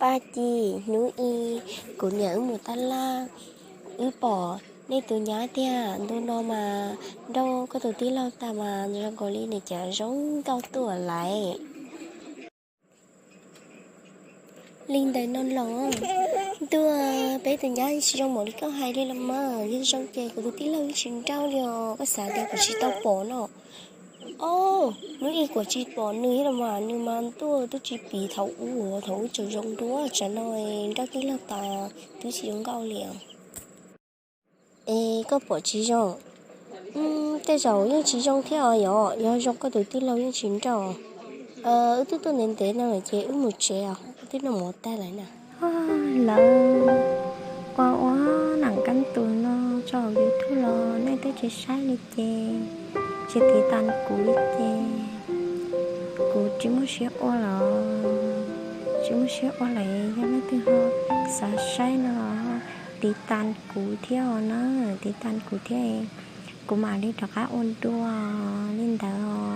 Paj Ci, hnub i kuv niam wb mus tab laj, wb pom nej tus nyab tiag, ntu no mas nrauj koj tus tij laug tas mas zoo nkaus li nws cov zoo nkauj tuaj lawm. Li ntawd no los ntuj, peb tus nyab tsis zoo npaum li koj hais li los mas, yog zoo ces kuv tus tij laug yeej tsis nrauj li os, koj xav tias kuv tsis tau pom no. Ob, hnub i kuv tsis pom nws thiab los mas, nws mas ntuj twb tsis piv thaum ub, thaum ub tseem zoo dua, tsam no nrauj tij laug tas twb tsis zoo nkauj li os. Es koj pom tsis zoo? Tej zaum yeej tsis zoo thiab os, yog, yog zoo koj tus tij laug yeej tsis nrauj. Wb twb tuaj ntev ntev no lawm ces wb mus tsev os, twb noj mov tag lawm na. Lawv ua ua nam kab tus no tso hauv YouTube los nej twb tsis saib li ces, tsis tiv tas kuv li ces kuv tsis muaj siab ua los, tsis muaj siab ua lawm. Yog leej twg ho xav saib no los tiv tas kuv thiab os na, tiv tas kuv thiab, kuv mam li rov qab ua dua li ntawd.